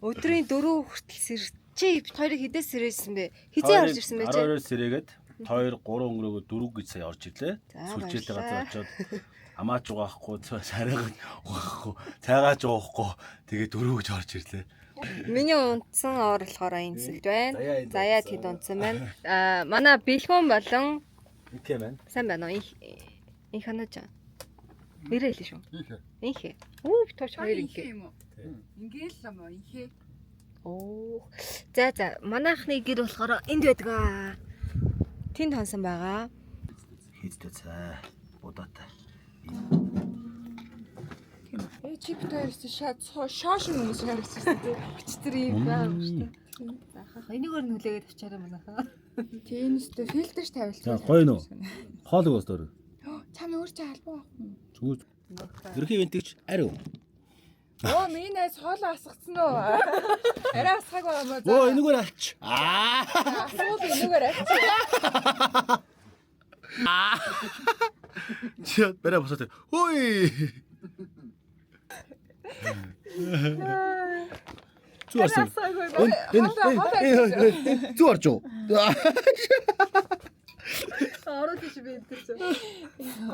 Speaker 2: уу?
Speaker 4: Өдрийн 4 хүртэл сэр чи бит хоёрыг хідээс сэрээжсэн бэ? Хизээ орж ирсэн бэ чи?
Speaker 2: 12-оос сэрээгээд 2 3 өнгөрөөгөө 4 гэж сая орж ирлээ.
Speaker 4: За,
Speaker 2: Сүлжээтэй газар
Speaker 4: баярлалаа.
Speaker 2: очиод амаач угаахгүй, царайгаа угаахгүй, цайгаач уухгүй тэгээ 4 гэж орж ирлээ.
Speaker 4: Миний унтсан ор болохоор энэ хэсэгт байна.
Speaker 2: Заяа энд
Speaker 4: Заяа
Speaker 2: унтсан.
Speaker 4: тэд унтсан байна. Аа манай бэлгүүн болон
Speaker 2: Инхэ маань.
Speaker 4: сайн байна уу? Инх инх ханаж. Нэрээ хэлээ шүү. Инхэ. Үу бит хоёр хоёр инхэ.
Speaker 1: юм уу? Ингээл юм уу? Инхэ.
Speaker 4: Оо. За за манайхны гэр болохоор энд байдаг аа. Тэнд хонсон байгаа.
Speaker 2: Хийдтэй цай. Будаатай.
Speaker 1: Э чи бит хоёр шоо шин хүмүүс харагдчихсан тий.
Speaker 4: Өчтөр ийм байгаа шүү дээ. За хах энийгээр нь хүлээгээд авчаарай манайхаа.
Speaker 1: Тийм өстө фильтрч тавилсан.
Speaker 2: За, гоё нөө. Хоол өгөөс дөр.
Speaker 1: Чам өөр чи албаа авах юм.
Speaker 2: Зүгээр. Ерхий винтэгч ариу.
Speaker 1: Оо миний найз хоолоо асгацсан уу? Арай асгаагүй байгаа юм уу?
Speaker 2: Өө энэгээр алч. Аа.
Speaker 1: Асуул энэгээр алч.
Speaker 2: Чи барай босоод. Хөөе. Зүг орсон. Энэ зүг орж уу?
Speaker 5: Ороод чи би идэрч.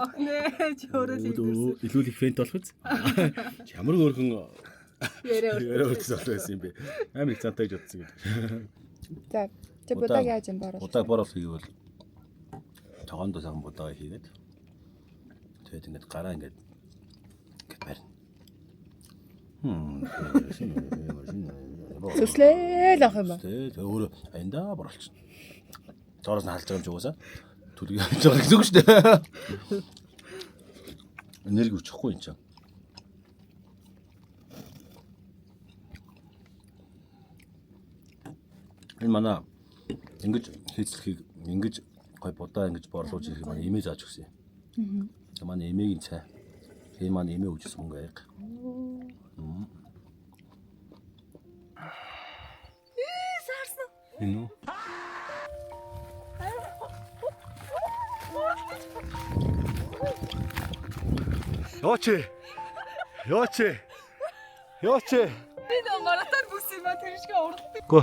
Speaker 5: Охнэ чи өөрөө л идэрсэн.
Speaker 2: Илүү их фент болох үз. Ямар өөрхөн
Speaker 5: Яриа
Speaker 2: яриа өртсөн болох байсан юм бэ? Амар их цантай гэж бодсон юм.
Speaker 1: За чи будаг яаж юм боорол?
Speaker 2: Будаг боруулах хийвэл тогоонд сайхан будаг хийгээд тэгээд ингээд гараа ингээд ингээд барина.
Speaker 1: Сүслээл авах юм ба.
Speaker 2: Тэгээд өөрөө аяндаа боруулчихна. Доороос нь халж байгаа юм чи угаасаа төлөг явж байгаа гэсэн үг шүү дээ. Энерги өчөхгүй юм чинь. Энэ манай ингэж хийцлэхийг ингэж гой будаа ингэж борлуулж ирэхийг манай эмээ зааж өгсөн юм. Аа. Манай эмээгийн цай. Энэ манай эмээ өгчсөн мөнгө аяга. Саарсан. Энэ үү? Йооч. Йооч. Йооч.
Speaker 5: Би нөө маратон бүс юм а тэр шиг уралдаг.
Speaker 2: Го.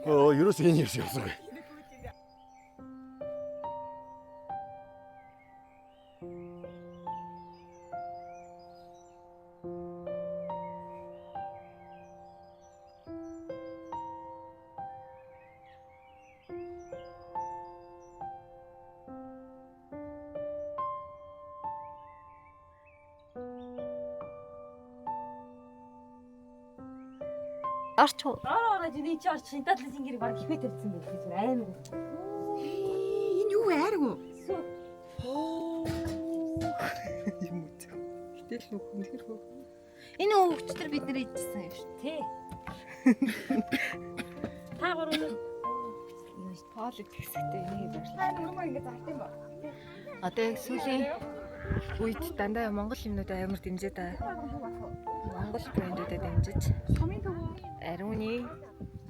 Speaker 2: Оо, ерөөс энэ юм явсангүй.
Speaker 4: Орч уу?
Speaker 7: Ороо ороо чи чи орч интатлын гэр баг ихвэ тавьсан байх зүгээр амар.
Speaker 1: Энэ юу айрг уу?
Speaker 5: Юм үү. Гэтэл нөх үнэхэр хөө.
Speaker 4: Энэ өвчтөр бид нэр идчихсэн юм шүү.
Speaker 7: Тий. Та гурав нь
Speaker 4: Хоол идэх хэсэгтээ энийг баярлаа.
Speaker 1: Та нүрмөр ингэ зарт юм ба.
Speaker 4: Одоо яг сүүлийн үед дандаа Монгол юмнууд амар дэмжиж байгаа. Монгол брэндүүдэд дэмжиж ариуны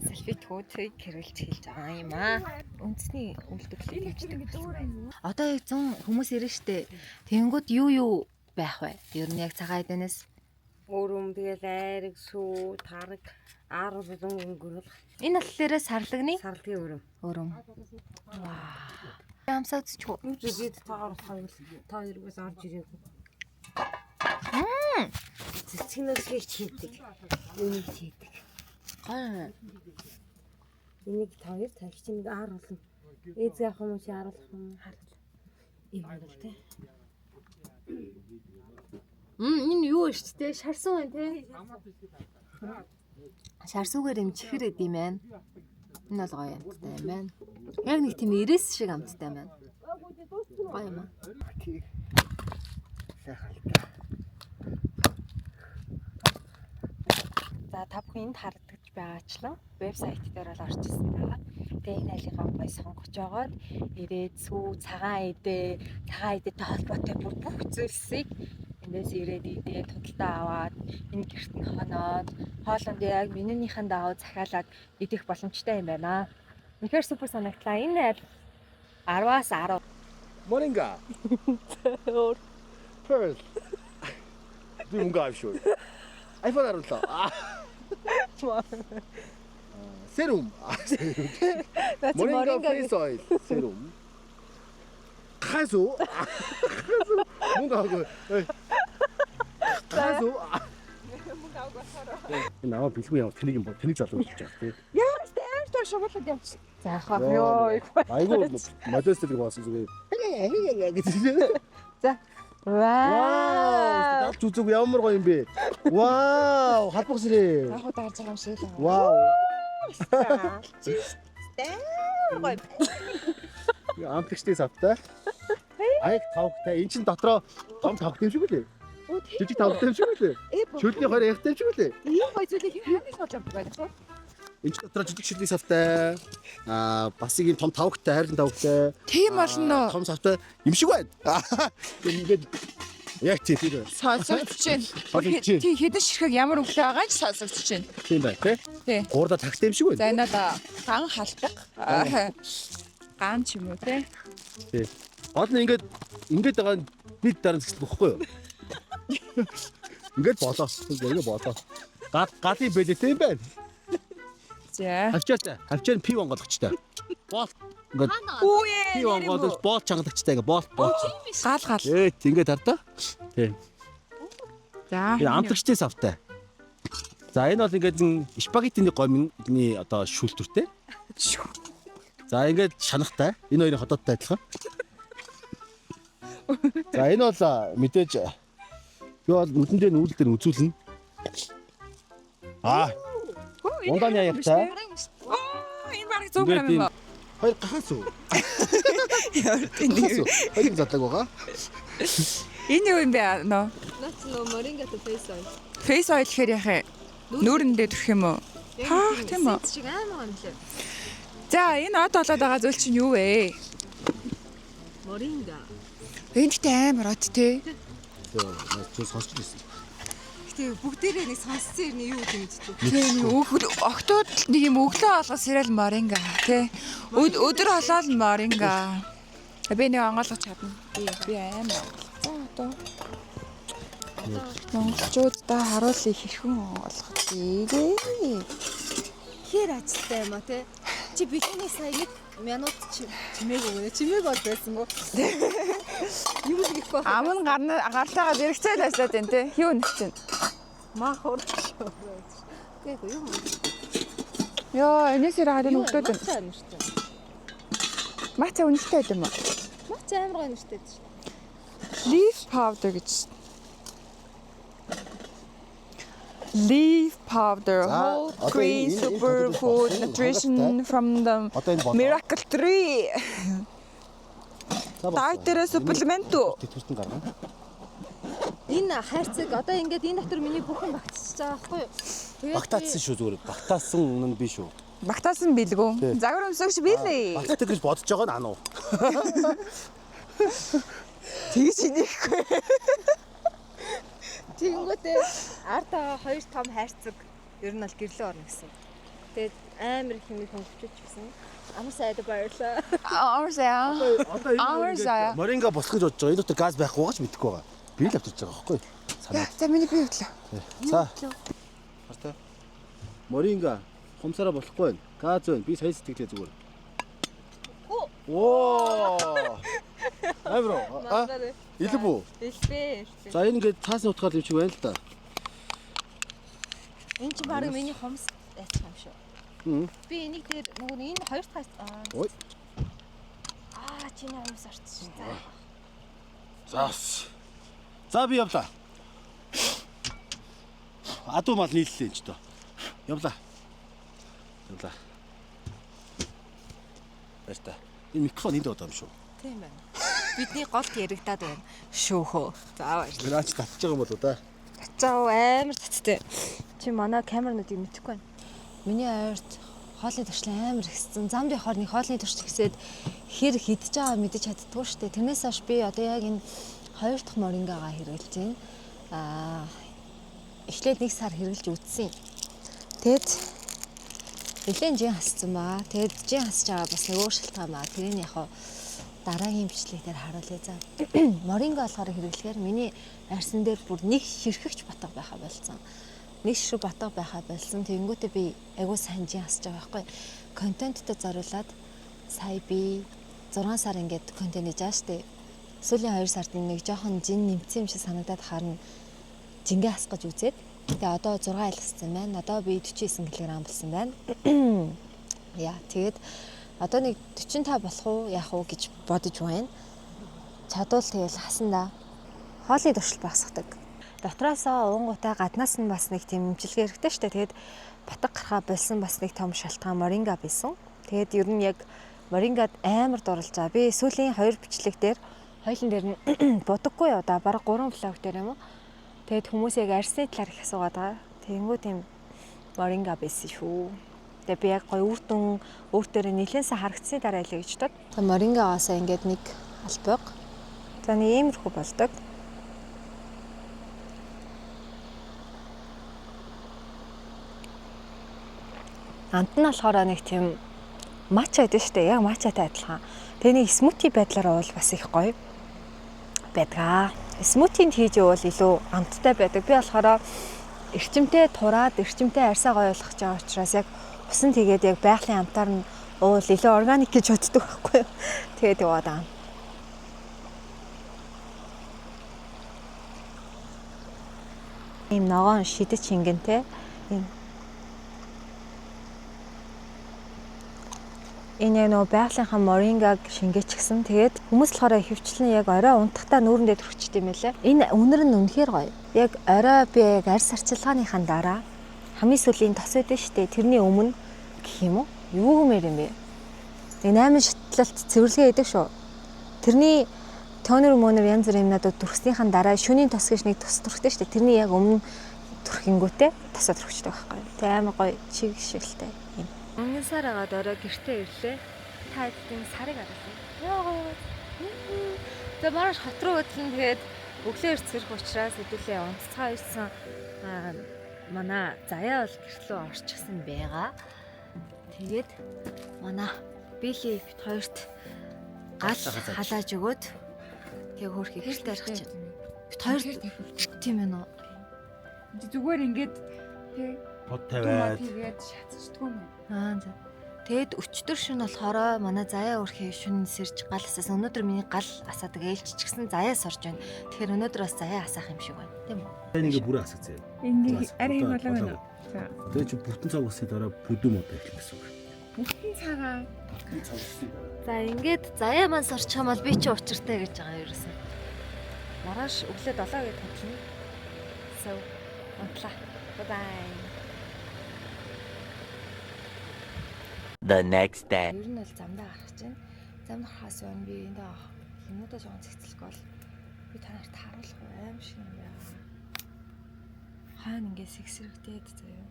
Speaker 4: салфит хөөцийг хэрэглэж хэлж байгаа юм аа. Үндэсний үйлдвэрлэлийг дэмждэг болсон. Одоо яг 100 хүмүүс ирнэ штэ. Тэнгүүд юу юу байх вэ? Ер нь яг цагаан эдэнээс
Speaker 7: өрөм тэгэл айраг сүү тараг аар болон өнгөрөл
Speaker 4: энэ болохоор сарлагны
Speaker 7: сарлгийн өрөм.
Speaker 4: өрөм. Вау. Амсаа үзчихв.
Speaker 7: Үзээд та орох та хоёргоос орж ирээгүй. Цэцгнээс хийж хийдэг. Энийг хийдэг.
Speaker 4: Гоё.
Speaker 7: Энийг та хоёр тарих чинь нэг аар болно. Ээж яах юм чи аруулах юм харуул. Ийм бол тэ.
Speaker 4: Энэ юу вэ те? Шарсуу байна те. Шарсуугаар юм чихэр эд юм байна. Энэ бол гоё амттай юм байна. Яг нэг тийм ирэс шиг амттай байна. Гоё юм аа. За та бүхэн энд харагдаж байгаачлан вебсайт дээр бол орж ирсэн байгаа. Тэгээ энэ айлынхаа гоё сонгож жогоод ирээд сүү цагаан эдээ, цагаан эдэтэй холбоотой бүр бүх зүйлсийг эндээс ирээд идээд худалдаа аваад энэ гэрт нь хоноод хоолонд яг менюнийхэн дагуу захиалаад идэх боломжтой юм байна. Үнэхээр супер санагдлаа. Энэ айл 10-аас 10.
Speaker 2: Moringa. Pearl. Би мөнгө авш шүү. iPhone 17. Serum. Moringa face oil. Serum. Хасу. Мөнгө аваагүй. Хасу. Энэ аваа бэлгүй ямар тэнийг юм бол тэнийг залуу болж байгаа тий.
Speaker 1: Яаж амар тоо шугуулад явчих.
Speaker 4: За яах вэ? Йоо.
Speaker 2: Айгуу модестер болсон зүгээр. гэж.
Speaker 4: За. Вау.
Speaker 2: Вау! Зүг ямар гоё юм бэ? Вау, халбах сэрээ.
Speaker 1: Яг уу дарж байгаа юм шиг л.
Speaker 2: Вау.
Speaker 1: Амар гоё.
Speaker 2: Амтлагчдын савтай. Аяг тавхтай. Эн чин дотроо том тавхтай юм шиг үлээ. Жижиг тавхтай юм шиг үлээ. Шүлний хоёр ягтай юм шиг үлээ.
Speaker 1: Ийм гоё зүйлийг хэн ханаас болж авдаг байх вэ?
Speaker 2: Энэ ч дотор жижиг шилний савтай. Аа бас ийм том тавгтай, хайрлан тавгтай.
Speaker 1: Тийм болно уу?
Speaker 2: Том савтай юм шиг байна. Ингээд яг тийм тийм байна.
Speaker 1: Сонсогдож байна.
Speaker 2: Сонсогдож байна.
Speaker 1: Тий, хэдэн ширхэг ямар өнгөтэй байгаа ч сонсогдож байна.
Speaker 2: Тийм байна тий.
Speaker 1: Тий.
Speaker 2: Гурда тагтай юм шиг
Speaker 1: За
Speaker 2: байна.
Speaker 1: энэ бол ган халдаг. Ган ч юм уу те.
Speaker 2: Тий. Гол нь ингээд ингээд байгаа нь бид дараа зэгсэл бохгүй юу? Ингээд болоо. Ингээд болоо. Гал галын бэлэтэй юм байна.
Speaker 1: За.
Speaker 2: Хавчаатай. Хавчаа нь пив онгойлгочтой. Болт ингээд
Speaker 1: Үе.
Speaker 2: пив онгойлгоч, болт чангалагчтай ингээд болт болт.
Speaker 1: Гал гал.
Speaker 2: Ээ ингээд хардаа. Тий.
Speaker 1: За.
Speaker 2: Энэ амтлагчтай савтай. За энэ бол ингээд спагеттиний гомны одоо шүлтүртэй. За ингээд шанахтай. Энэ хоёрын хотоодтой адилхан. За энэ бол мэдээж би бол нүдэн дээр нүүдэл дээр үзүүлнэ. Аа, ундааны аягтай.
Speaker 1: Оо, энэ бараг 100 г юм ба.
Speaker 2: Хоёр гахаас үү?
Speaker 1: Ямар
Speaker 2: Гахаас үү? Хоёр задлаг байгаа.
Speaker 1: Энэ юу юм бэ? Нөө.
Speaker 5: Наац нөө морингатай face oil.
Speaker 1: Face oil гэхээр яах юм? Нүүрэндээ түрх юм уу? Хаа, тийм үү?
Speaker 4: Шиг амар юм лээ.
Speaker 1: За, энэ од болоод байгаа зүйл чинь юу вэ?
Speaker 5: Моринга.
Speaker 1: Энэ гэхдээ амар од те.
Speaker 2: Чи сонсч ирсэн.
Speaker 5: Гэтэ бүгдээрээ нэг сонссон юм юу гэдэг мэддэг.
Speaker 1: Тийм өг октод нэг юм өглөө олгос ирэл моринга тий. Өдөр олоод моринга. Би нэг онгойлгож чадна. Би амар. За одоо монголчуудаа харуулъя хэрхэн онгойлгох вэ?
Speaker 5: Хэр ажилтай юм а те. Чи бидний сая нэг минут чимээг өгнө. Чимээг бол байсангүй. Юу л гэхгүй.
Speaker 1: Ам нь гарна гарлаагаа зэрэгцээл ажиллаад байна те. Юу нэг чинь.
Speaker 5: Мах хурд шүү. Гээгүй юм.
Speaker 1: Йоо, энэс ирээд энэ өглөөд байна.
Speaker 5: Матча нэртэй.
Speaker 1: Матча үнэтэй байд юм уу?
Speaker 5: Матча амар гоё нэртэй шүү.
Speaker 1: Leaf powder гэж. Leaf powder,
Speaker 2: За,
Speaker 1: whole
Speaker 2: одоо
Speaker 1: grain
Speaker 2: энэ- энэ
Speaker 1: super
Speaker 2: тодорхой
Speaker 1: food
Speaker 2: болсон.
Speaker 1: nutrition from the
Speaker 2: Одоо энэ болоо.
Speaker 1: miracle tree.
Speaker 2: За, болсон.
Speaker 1: Dietary supplement үү?
Speaker 2: Тэтгэвртэн гаргана.
Speaker 5: Энэ хайрцаг одоо ингээд энэ дотор миний бүх юм багтчихж байгаа байхгүй юу? Тэгээд
Speaker 2: Багтаацсан шүү зүгээр. Багтаасан нь биш үү?
Speaker 1: Багтаасан бэлгүү.
Speaker 2: Тий.
Speaker 1: Загвар өмсөгч билээ.
Speaker 2: Багтдаг гэж бодож байгаа нь ануу.
Speaker 1: Тэгж инехгүй.
Speaker 4: Тэгэнгүүтээ ард байгаа хоёр том хайрцаг ер нь бол гэрлөө орно гэсэн. Тэгээд амар их юм хөнгөвчөж гисэн. Амар сайд баярлаа.
Speaker 1: Амар сайн.
Speaker 2: Одоо
Speaker 1: Амар заяа.
Speaker 2: Моринга болох гэж бодож байгаа. Энэ дотор газ байхгүй байгаа ч мэдэхгүй байгаа. Би л авчирч байгаа байхгүй юу? Санаа.
Speaker 1: За миний бие хөтлөө.
Speaker 2: За. Хартай. Моринга хумсараа болохгүй байна. Газ байна. Би сая сэтгэлээ зүгээр. Оо. Амар уу? А? Илэв үү?
Speaker 5: Дэлбэ.
Speaker 2: За энэ ингээд цаасны утгаар юм шиг байна л да.
Speaker 4: Энэ чинь баг миний хумс яачих юм шүү.
Speaker 2: Мм.
Speaker 4: Би энийг дээр нөгөө нэг энэ хоёр дахь аа
Speaker 2: Ой.
Speaker 4: Аа чиний хумс орсон шүү.
Speaker 2: За. За би явлаа. Адуу мал нийллээ энэ ч доо. Явлаа. Явлаа. Баяр та. Энэ микрофон энд байгаа юм шүү.
Speaker 4: Тийм байна. Бидний голд яригадаад байна. Шөөхөө. За баярлалаа.
Speaker 2: Наач татж байгаа юм болоо да.
Speaker 4: За амар таттай. Чи манай камернуудыг мэдэхгүй байна. Миний ойрт хоолны туршлага амар ихсэн. Замд явахаар нэг хоолны туршлага ихсээд хэр хидж байгаа мэдэж чаддгүй шүү дээ. Тэрнээс хойш би одоо яг энэ хоёр дахь морингагаа хэрэглэж байна. Аа эхлээд нэг сар хэрэглэж үзсэн. Тэгэд нэлээд жин хассан баа. Тэгэд жин хасж байгаа бас нэг өөр шалтгаан баа. Тэрийг яг хав дараагийн бичлэг дээр харуулъя за. Моринга болохоор хэрэглэхээр миний арьсан дээр бүр нэг ширхэгч батга байхаа болсон. Нэг ширхэг батга байхаа болсон. Тэгэнгүүтээ би айгуу сайн жин хасж байгаа байхгүй. Контенттой зориулаад сая би 6 сар ингээд контент хийж байгаа штэ. Сүүлийн 2 сард нэг жоохон жин нэмсэн юм шиг санагдаад харна. Жингээ хасах гэж үзээд. Тэгээ одоо 6 айлгсан байна. Одоо би 49 кг болсон байна. Яа, тэгээд одоо нэг 45 болох уу, яах уу гэж бодож байна. Чадвал тэгэл хасан да. Хоолны туршил багасгадаг. Дотроосоо уунгуудаа гаднаас нь бас нэг тийм имчилгээ хэрэгтэй штэ. Тэгээд батг гарахаа болсон бас нэг том шалтгаан моринга байсан. Тэгээд ер нь яг морингад амар дурлж байгаа. Би сүүлийн хоёр бичлэг дээр хоёулын дээр нь будаггүй удаа бараг 3 влог дээр юм уу. Тэгээд хүмүүс яг арьсны талаар их асуугаад байгаа. Тэгэнгүүт тийм моринга байсан шүү. Тэгээ би яг гоё үр дүн өөр дээрээ нэлээд сайн харагдсны дараа илээ гэж бодод. Тэгээ морингаасаа ингээд нэг албаг. За нэг иймэрхүү болдог. Амт нь болохоор нэг тийм матча гэдэг шүү дээ. Яг матчатай адилхан. Тэгээ нэг смути байдлаар уул бас их гоё байдаг. Смутинд хийж явбал илүү амттай байдаг. Би болохоор эрчимтэй тураад, эрчимтэй арьсаа гоё болгож байгаа учраас яг усан тэгээд яг байгалийн амтаар нь уул илүү органик гэж боддог байхгүй юу. Тэгээд яваад аа. Ийм ногоон шидэж шингэнтэй. Ийм энэ яг нөгөө байгалийнхаа морингаг шингээчихсэн. Тэгээд хүмүүс болохоор ихэвчлэн яг орой унтахтаа нүүрэндээ түрхчихдээ юм байлээ. Энэ үнэр нь үнэхээр гоё. Яг орой би яг арьс арчилгааныхаа дараа хамгийн сүүлийн тос өгдөн штэ. Тэрний өмнө гэх юм уу? Юу гэмээр юм бэ? Нэг 8 шатлалт цэвэрлэгээ хийдэг шүү. Тэрний тонер мөнөр янз бүрийн юмнуудад түрхснийхаа дараа шөнийн тос гэж нэг тос түрхдэг штэ. Тэрний яг өмнө түрхэнгүүтээ тосоо түрхчихдэг байхгүй. Тэг амар гоё чиг шигтэй юм. Мөнгөн сар агаад орой гэртээ ирлээ. Та хэдийн сарыг харлаа. Яа гоё. Тэгээ маргааш хот руу хөдлөн тэгээд өглөө эрт сэрэх учраас хэдүүлээ унтцгаа ирсэн. Манай Заяа бол гэртлөө орчихсон байгаа. Тэгээд манай Били бит хоёрт гал халааж өгөөд тэг хөөрхий гэрт арих чинь. Бит хоёр тийм ээ нөө.
Speaker 1: Зүгээр ингээд тий
Speaker 2: Под тавиад
Speaker 1: тэгээд шатчихдгүй юм.
Speaker 4: Аа за. Тэгэд өчтөр шөнө болохоор манай Заяа өрхий шөнө сэрж гал асаасан. Өнөөдөр миний гал асаадаг ээлжчихсэн Заяа сорж байна. Тэгэхээр өнөөдөр бас Заяа асаах юм шиг байна. Тийм үү?
Speaker 2: Энийг бүрэн асах зэ.
Speaker 1: Ингээ арай болоо байна. За.
Speaker 2: Тэгээ чи бүтэн цаг усны дараа бүдүү модоо эхлэх гэсэн үг.
Speaker 1: Бүтэн цагаа.
Speaker 2: Бүтэн цаг усны дараа.
Speaker 4: За ингээд Заяа маань сорчих юм бол би чи учиртай гэж байгаа юм ерөөсөн. Маргааш өглөө 7 гээд хөдлөнө. So, унтлаа. Bye bye.
Speaker 8: The next day.
Speaker 4: Ер нь бол замдаа гарах чинь. Замд гарахаас өмнө би энд юмнуудаа жоохон цэгцлэх бол би та нарт харуулах аим шиг юм байна. Хаана ингэ сэгсрэгдээд заяа.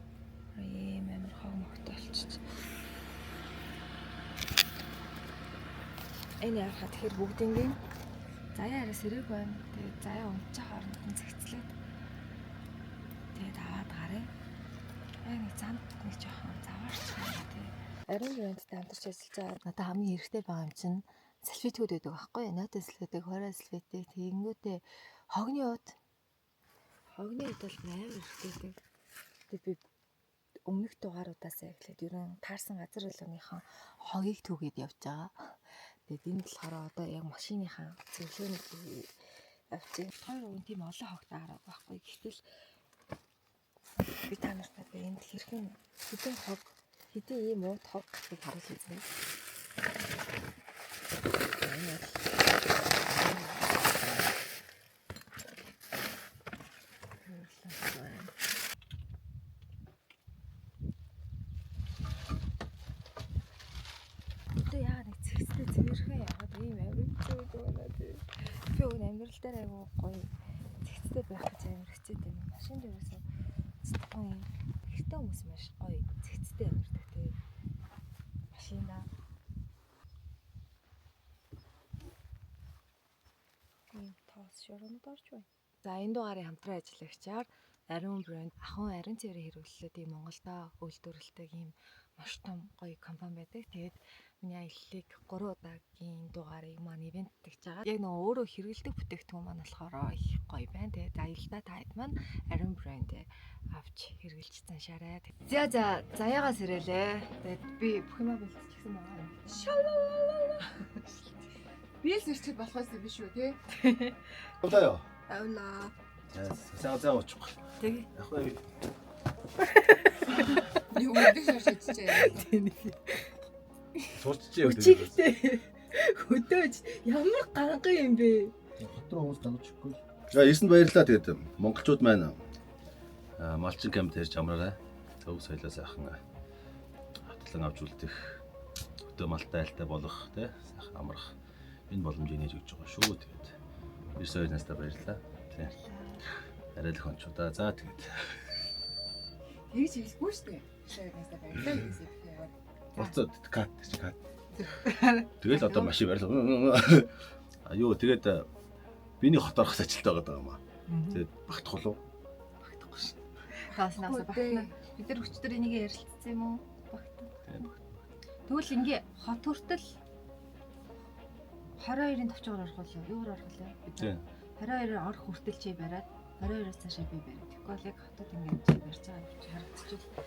Speaker 4: Ийм амар хог могтой болчих. Энэ яарха тэгэхээр бүгдингийн Заяа арай сэрэг байна. Тэгээд Заяа унтчих хооронд нь цэгцлээд тэгээд аваад гарыг. Яг нэг замд нэг жоохон заваарч байна тий. Ариун брэндтэй хамтарч ажиллаж байгаа. Надад хамгийн хэрэгтэй байгаа юм чинь салфеткүүд байдаг байхгүй юу? Ноотын салфетик, хорой салфетик, тэгэнгүүтээ хогны ууд. Хогны ууд бол амар хэрэгтэй байдаг. Тэгээд би өмнөх дугааруудаас эхлээд ер нь таарсан газар болгоныхон хогийг түүгээд явж байгаа. Тэгээд энэ болохоор одоо яг машиныхаа цэвэрлэгээний явж байгаа. Хоёр уг нь тийм олон хогтой хараагүй байхгүй. Гэвтэл би та нарт одоо энд хэрхэн хэдэн хог хэдэн ийм уут хог гахыг харуулж үзнэ. Одоо яа нэг цэгцтэй цэвэрхэн яваад ийм амар хэцүү байна тий. Би уг нь амьдрал дээр айгүй гоё цэгцтэй байх гэж амар хичээд байна. Машин дээрээс цэцгүй юм. Гэртээ хүмүүс маш гоё цэгцтэй амьдардаг тий. Машина. Тийм тоос шоронд орж байна. За энэ дугаарын хамтран ажиллагчаар Ариун брэнд ахуйн ариун цэврийн хэрэглэлүүдийг Монголдо үйлдвэрлэдэг ийм маш том гоё компани байдаг. Тэгээд миний аяллыг 3 удаагийн дугаарыг маань ивенттэж байгаа. Яг нөгөө өөрөө хэрэглэдэг бүтээгдэхүүн маань болохоор их гоё байна. Тэгээд аяллаа та хэд маань Ариун брэнд авч хэрэглэж заншаарай. За за Заяагаас ирээлээ. Тэгээд би бүх юмаа бэлтчихсэн байгаа.
Speaker 1: Би л сэрчээд болох байсан биш үү тий?
Speaker 2: Удаа юу?
Speaker 1: Авлаа.
Speaker 2: За за уучих.
Speaker 4: Тэг.
Speaker 2: Яг вэ.
Speaker 1: Нэг өдөг шарш идчихээ.
Speaker 2: Сурчжээ.
Speaker 5: Өчигтэй. Хөдөөж ямар ганга юм бэ?
Speaker 2: Хот руу хүмүүс дагаж өгөхгүй. За ирсэнд баярлалаа тэгээд монголчууд маань малчин камп тэрж амраарай. Төв соёлоо сайхан хатлан авч үлдэх хөтөө малтай айлтай болох тий сайхан амрах энэ боломжийг нээж өгч байгаа шүү. Тэгээд 92 настай баярлалаа. Тий. Арай л хончудаа. За тэгээд.
Speaker 1: Тэгж хэлэхгүй шүү дээ. Шээгээсээ баярлалаа гэдээсээ би яваад.
Speaker 2: Буцаад кат чи кат. Тэгэл одоо машин барьлаа. А юу тэгээд биний хот орох ажилтаа байгаа юм аа. Тэгээд багтах уу?
Speaker 4: Багтахгүй шин. Таас наасаа багтана. Бид нар өчтөр энийг ярилцсан юм уу? Багтана.
Speaker 2: Тийм,
Speaker 4: Тэгвэл ингээ хот хүртэл 22-ын товчоор орох уу? Юугаар орох вэ? Бид
Speaker 2: Тийм.
Speaker 4: 22-оор орох хүртэл чи бариад 22-оос цаашаа би бариад. Тэгэхгүй бол яг хотод ингээд чи барьж байгаа юм чи харагдчихвал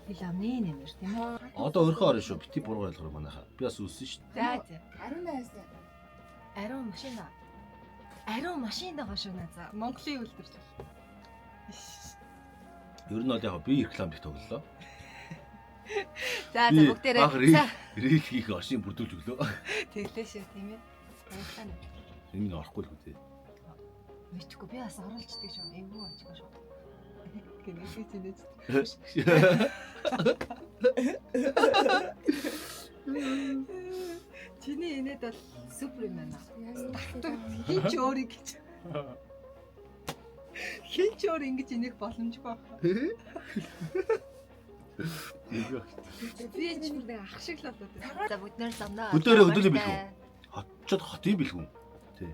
Speaker 4: хил амны нэмэр тийм ээ.
Speaker 2: Одоо өрхөө орно шүү. Бити буруу ойлгохоор манайхаа. Би бас үлсэн шүү.
Speaker 4: За за.
Speaker 1: 18-аас
Speaker 4: Ариун машин аа. Ариун машин байгаа шүү наа. За Монголын үйлдвэрлэл.
Speaker 2: Ер нь бол яг би реклам их тоглолоо.
Speaker 4: За
Speaker 2: Би
Speaker 4: за бүгдээрээ
Speaker 2: баг рил хийх оршин бүрдүүлж өглөө.
Speaker 4: тэглээ шүү тийм ээ. Баярлалаа.
Speaker 2: Энэ нь орохгүй л үү.
Speaker 4: Мэдхгүй би бас оруулждаг шүү. Эвгүй очгүй шүү. Гэнэ чи нэж. Чиний инээд бол супер юм байна. Хин ч өөр ингэж. Хин ч өөр ингэж инех боломжгүй байх. Би ч бүр нэг ах шиг л болоод байна. За бүгд нэр замнаа.
Speaker 2: Өдөөрөө хөдөлөө бэлгүү. Хотчод хотын бэлгүү. Тий.